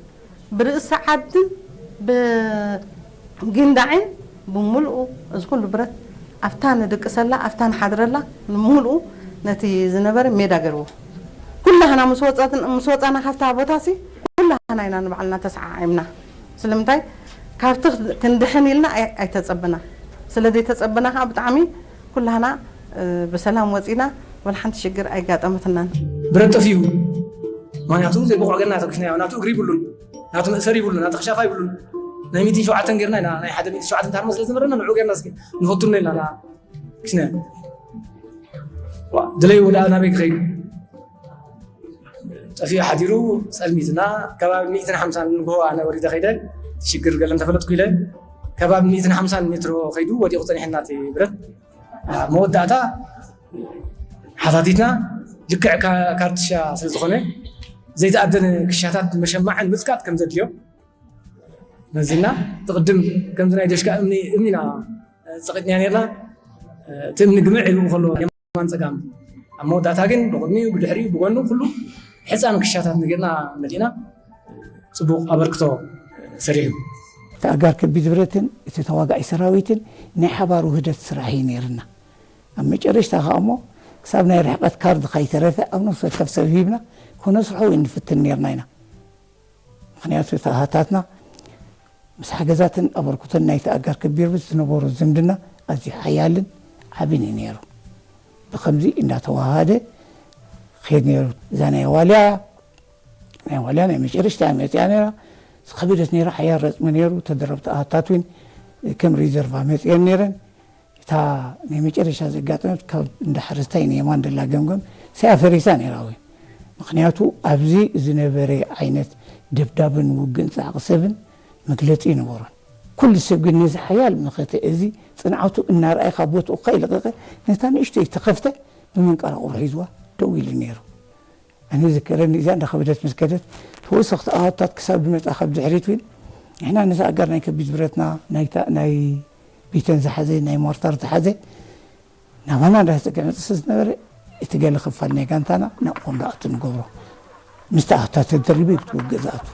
ብርእሲ ዓድን ብጊንዳዕን ብምልኡ፣ እዚ ኩሉ ብረት ኣብታ ንድቅሰላ፣ ኣብታ ንሓድረላ፣ ንምልኡ ነቲ ዝነበረ ሜዳ ገርዎ። ኩላህና ምስ ወጻትን-፣ ምስ ወጻና ካብታ ቦታሲ፣ ኩላህና ኢና ንባዕልና ተሰዓዒምና። ስለምንታይ? ካብቲ ክንድሕን ኢልና ኣይ-፣ ኣይተጸበና። ስለ ዘይተጸበና ከኣ ብጣዕሚ ኩላህና፣ እ፣ ብሰላም ወጺና፣ ወላ ሓንቲ ሽግር ኣይጋጠመትናን። ብረት ጠፊኡ። ምኽንያቱ ዘይብቑዕ ገና ተኪስናዮ። ናቱ እግሪ ይብሉን፣ ናቱ መእሰሪ ይብሉን፣ ናቱ ክሻፋ ይብሉን። ናይ ሚእትን ሸውዓተን ጌርና ኢና፣ ናይ ሓደ ሚእትን ሸውዓተን ታርመ ስለ ዝነበረና ንዕኡ ጌርና እስኪ ንፈትኖ ኢልና ና ተኪስናዮ። ዋ፣ ድለይዎ ደኣ ናበይ ክኸይድ? ጠፊኡ ሓዲሩ ጸልሚትና፣ ከባቢ ሚእትን ሓምሳን ንግሆ ኣነ ወሪደ ከይደ፣ ሽግር ገለ እንተፈለጥኩ ኢለ፣ ከባቢ ሚእትን ሓምሳን ሜትሮ ከይዱ ወዲቑ ጸኒሐና እቲ ብረት። ኣብ መወዳእታ ሓታቲትና ልክዕ ካ-፣ ካርትሻ ስለ ዝኾነ፣ ዘይተኣደነ ክሻታት መሸማዕን ምጽቃጥ ከም ዘድልዮ መዚና። ትቕድም ከምዚ ናይ ደሽካ እምኒ፣ እምኒና ጸቒጥና ኔርና። እቲ እምኒ ግምዕ ኢሉ ከሎ የማን ጸጋም፣ ኣብ መወዳእታ ግን ብቕድሚኡ፣ ብድሕሪኡ፣ ብጎኑ ኩሉ ሕጻን ክሻታት ነጊርና መሊእና ጽቡቕ ኣበርክቶ ሰሪሑ። እቲ ኣጋር ከቢድ ብረትን እቲ ተዋጋኢ ሰራዊትን ናይ ሓባር ውህደት ስራሕ እዩ ነይርና። ኣብ መጨረሽታ ከኣ እሞ ክሳብ ናይ ርሕቀት ካርድ ከይተረፈ ኣብ ነፍሲ ወከፍ ሰብ ሂብና ከነስርሖ እውን ንፍትን ነይርና ኢና። ምኽንያቱ እቲ ኣሃታትና ምስ ሓገዛትን ኣበርክቶን ናይቲ ኣጋር ከቢድ ብረት ዝነበሮ ዝምድና ኣዝዩ ሓያልን ዓቢን እዩ ነይሩ። ብኸምዚ እንዳተዋሃደ ክኸይድ ነይሩ። እዛ ናይ ዋልያ፣ ናይ ዋልያ ናይ መጨረሽታ እያ መጽያ ነይራ። ዝኸበደት ነይራ፣ ሓያል ረጽሚ ነይሩ። ተደረብቲ ኣሃታት እውን ከም ሪዘርቫ መጽየን ነይረን። እታ ናይ መጨረሻ ዘጋጠመት ካብ እንዳ ሓረስታይ ንየማን ደላ ገምገም ሰያ ፈሪሳ ነይራ እውን። ምኽንያቱ ኣብዚ ዝነበረ ዓይነት ደብዳብን ውግእን ጻዕቂ ሰብን መግለጺ ይነበሮን። ኩሉ ሰብ ግን ነዚ ሓያል መኸተ እዚ ጽንዓቱ እናረኣየ ካብ ቦትኡ ከይለቐቐ ነታ ንእሽተይ ተኸፍተ ብመንቀራቕሮ ሒዝዋ ደው ኢሉ ነይሩ። ኣነ ዝከረኒ እዚኣ እንዳኸበደት ምስ ከደት፣ ተወሰኽቲ ኣሃታት ክሳብ ዝመጻ ካብ ድሕሪት እውን ንሕና ነዚ ኣጋር ናይ ከቢድ ብረትና፣ ናይ ታ-፣ ናይ ቢተን ዝሓዘ፣ ናይ ሞርታር ዝሓዘ፣ ናባና እንዳተጸገ መጽእ ስለ ዝነበረ፣ እቲ ገለ ክፋል ናይ ጋንታና ናብኡ እንዳኣቱ ንገብሮ። ምስቲ ኣሃታት ተደሪቡ እዩ ክትውግእ ዝኣቱ።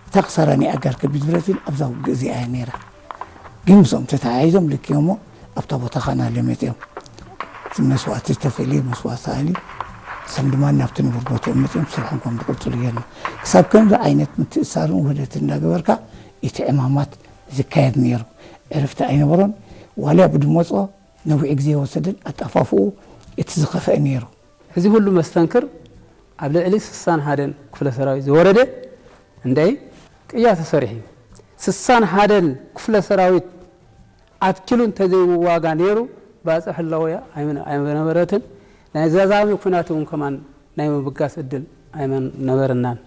እታ ክሳራ ናይ ኣጋር ከቢድ ብረት እውን ኣብዛ ውግእ እዚኣ እያ ነይራ። ግን ምስኦም ተተሓሒዞም ልክዮም እሞ ኣብታ ቦታ ኻናለ መጺኦም። እቲ መስዋእቲ ዝተፈልየ መስዋእቲ ሰኣሊ፣ እሶም ድማ ናብቲ ንቡር ቦትኦም መጺኦም ስርሖም ከም ዝቕጽሉ ጌርና። ክሳብ ከምዚ ዓይነት ምትእስሳርን ውህደትን እንዳገበርካ እቲ ዕማማት ዝካየድ ነይሩ። ዕረፍቲ ኣይነበሮን። ዋልያ ብድመጾ ነዊሕ ግዜ የወሰደን ኣጣፋፍኡ እቲ ዝኸፍአ ነይሩ። እዚ ኩሉ መስተንክር ኣብ ልዕሊ ስሳን ሓደን ክፍለ ሰራዊት ዝወረደ እንደይ ቅያ ተሰሪሑ እዩ። ስሳን ሓደን ክፍለ ሰራዊት ኣትኪሉ እንተዘይውዋጋ ነይሩ፣ ባጽዕ ህላወያ ኣይመን-፣ ኣይነበረትን። ናይ ዘዛሚ ኩናት እውን ከማን ናይ ምብጋስ እድል ኣይመን-፣ ነበረናን።